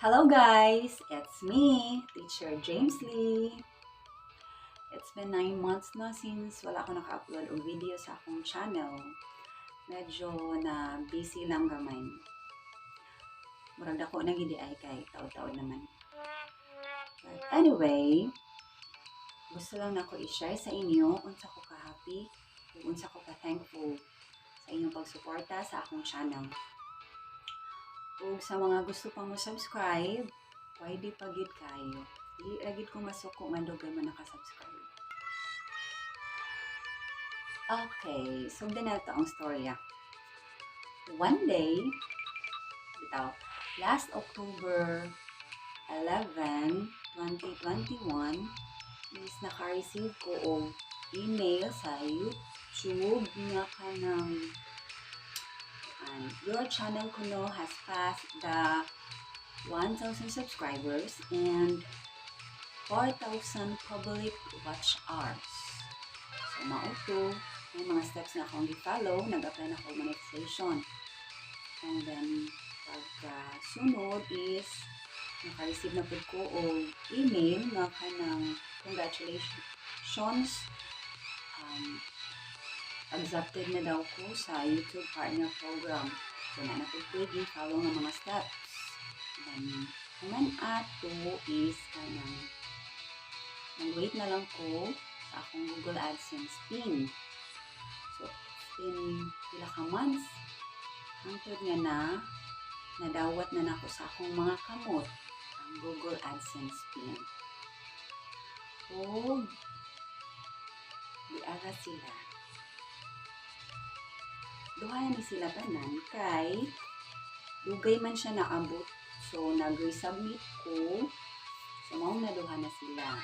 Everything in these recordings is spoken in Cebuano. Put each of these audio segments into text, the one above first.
Hello guys! It's me, Teacher James Lee. It's been 9 months na since wala ako naka-upload og video sa akong channel. Medyo na busy lang gamay. Murag dako na gid ay kay taod-taod naman. But anyway, gusto lang nako i-share sa inyo unsa ko ka-happy ug unsa ko ka-thankful sa inyong pagsuporta sa akong channel. Ug sa mga gusto pang mo subscribe, pwede pa gyud kayo. Di ra gyud ko masuko nga dugay man naka-subscribe. Okay, sugdan nato ang storya. One day, bitaw, last October 11, 2021, is naka-receive ko og email sa YouTube nga kanang and your channel kuno has passed the 1,000 subscribers and 4,000 public watch hours. So, mao to, may mga steps na akong gi-follow, nag-apply na ako monetization. And then, pagka sunod is, naka-receive na pud ko og email nga kanang congratulations, accepted na daw ko sa YouTube Partner Program. So, naa na pud ko follow nga mga steps. Then, human ato is kanang nag-wait na lang ko sa akong Google AdSense PIN. So, it's been pila ka months hangtod nga na nadawat na nako sa akong mga kamot ang Google AdSense PIN. Ug diara sila. Duha ni sila tanan kay dugay man siya naabot. So, nag-resubmit ko. So, mao na duha na sila.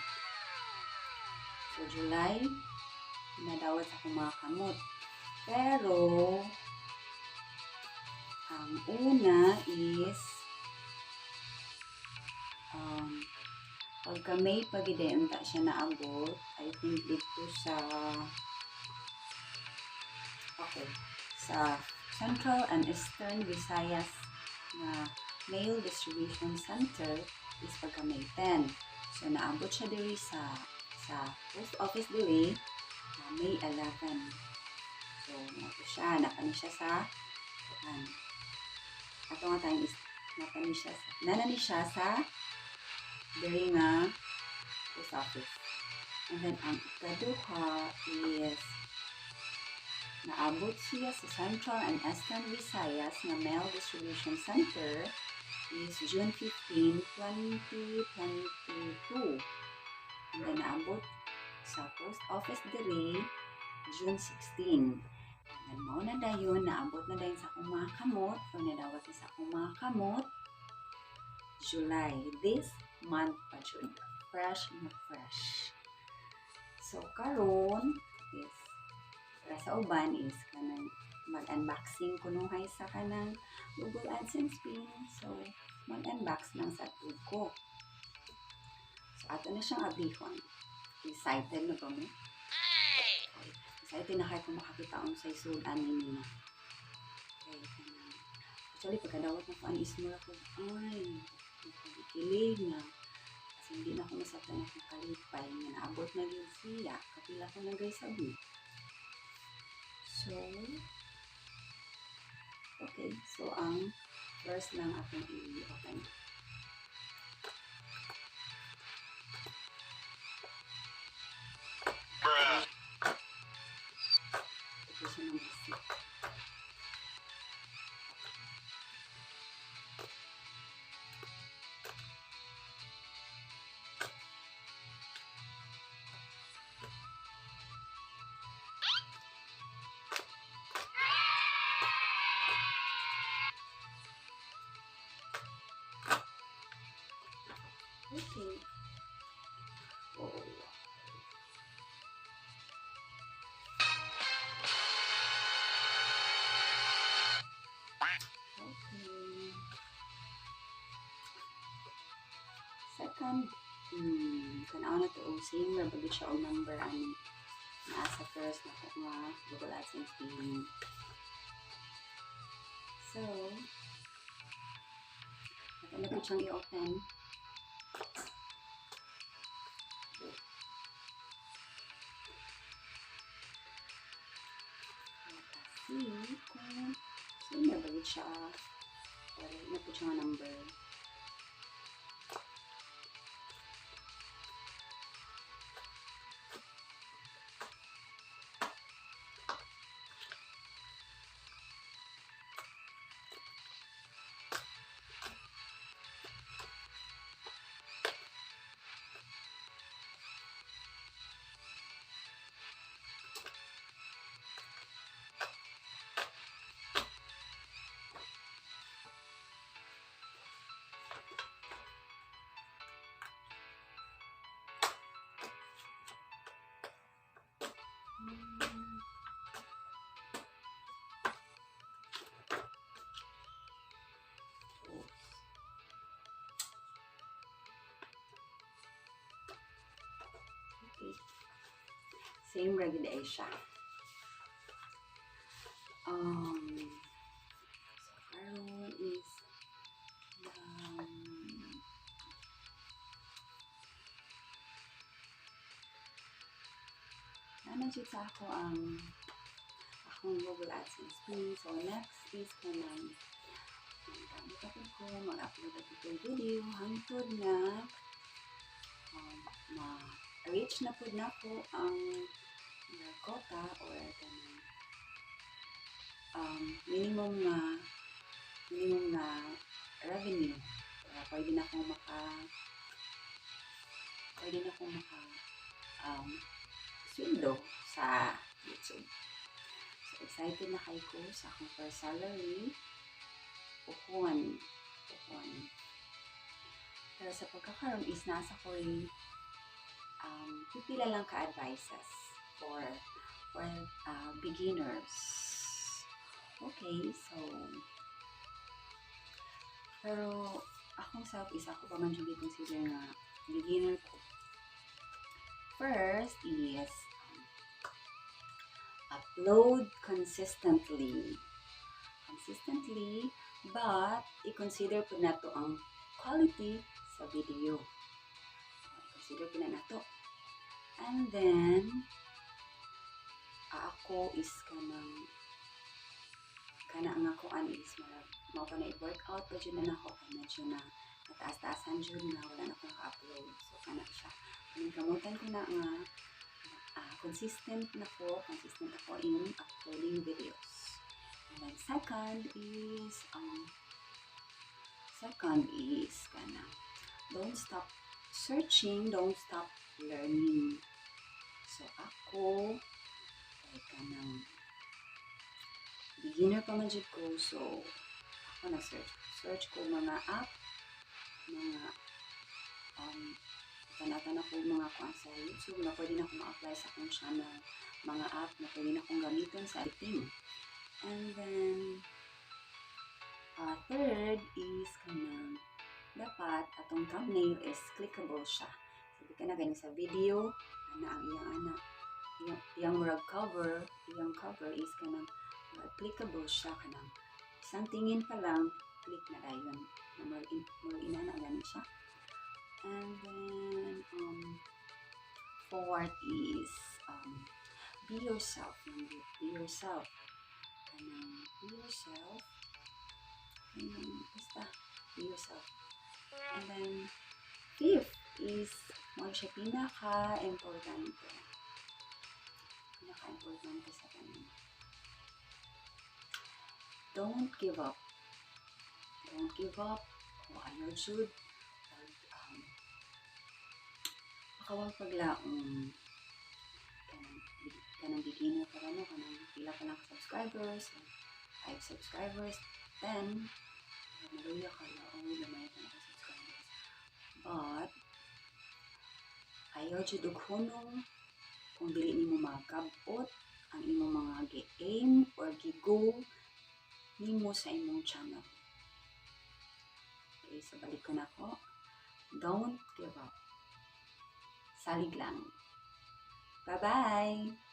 So, July, nadawat sa akong mga kamot. Pero, ang una is, pagka May pag unta siya naabot, I think dito sa, okay, sa Central and Eastern Visayas na Mail Distribution Center is pagka May 10. So, naabot siya diri sa post office diri May 11. So, mao to siya. Naa pa ni siya sa ato nga time is naa na ni siya sa diri nga post office. And then, ang ikaduha is naabot siya sa Central and Eastern Visayas nga Mail Distribution Center is June 15, 2022. And then naabot sa post office diri June 16. And then mao na dayon, naabot na dayon sa akong mga kamot o nadawat na sa akong mga kamot July. This month pa jud. Fresh na fresh. So karon is para sa uban is kanang mag-unboxing kunuhay sa kanang Google AdSense PIN. So, mag-unbox lang sa pud ko. So, ato na siyang abrihon. Excited na ba mo? Okay. Excited na kayo kung makakita unsay sud ani niya. Okay, kanang actually, pagkadawat na ko ang is mura ko, ay, kilig nga. Kasi hindi na ako masabtan akong kalipay nga naabot na gyud siya. Kapila ko na guys sabi. So, okay. So, ang first lang akong i-open. Bruh. Ito siya ng receipt. Okay. Oh. Okay. Second, tanaw na to, oh, same ra ba gyud siya og number ani naa sa first na ko nga Google AdSense pin. siyang i-open. Let us see kung sino ba yun siya. Or na po siya nga number. Oops. Okay. Same ra gid ay siya. So karon is naa jud sa ako ang akong Google AdSense pin. So next is kanang gamit ako ko, mag-upload ako kong video hangtod nga ma-reach na pud nako ang quota or kanang minimum nga revenue para pwede na akong maka sweldo sa YouTube. So excited na kay ko sa akong first salary. Puhon. Puhon. Pero sa pagkakaroon is nasa ko'y pipila lang ka advices for beginners. Okay, so pero akong self is ako pa man jud consider nga beginner ko. First is upload consistently. Consistently, but i-consider po nato ang quality sa video. I-consider po na nato. And then, ako is kanang kana ang akoan is murag mao pa na i-workout pa jud na nako kay medyo na nataas-taasan jud nga wala na ko naka-upload. So kana siya. Kamutan ko na nga consistent ako in uploading videos. And then second is kana don't stop searching, don't stop learning. So ako kay kanang beginner pa man jud ko, so ako na search search ko mga app, mga tana-tana ko mga kuan sa YouTube na pwede na akong ma-apply sa akong channel, mga app na pwede na akong gamiton sa editing. And then third is kanang dapat atong thumbnail is clickable siya. Sabi ka na gani sa video ana ang iyang ana iyang murag cover, iyang cover is kanang murag clickable siya, kanang isang tingin pa lang, click na dayon na murag inana gani siya. And then fourth is be yourself. Be yourself, kanang be yourself, kanang basta be yourself. And then fifth is mo siya pinaka importante sa tanan: don't give up. Don't give up o ayaw jud pag makawag paglaom, kanang beginner pa no, kanang pila pa lang ka subscribers, 5 subscribers, 10, maluya ka na, oh, gamay pa na ka subscribers. But ayaw jud og hunong kung dili nimo magabot ang imong mga gi-aim or gi-goal nimo sa imong channel. Okay, so balik ko na ko. Don't give up. Salig lang. Bye-bye!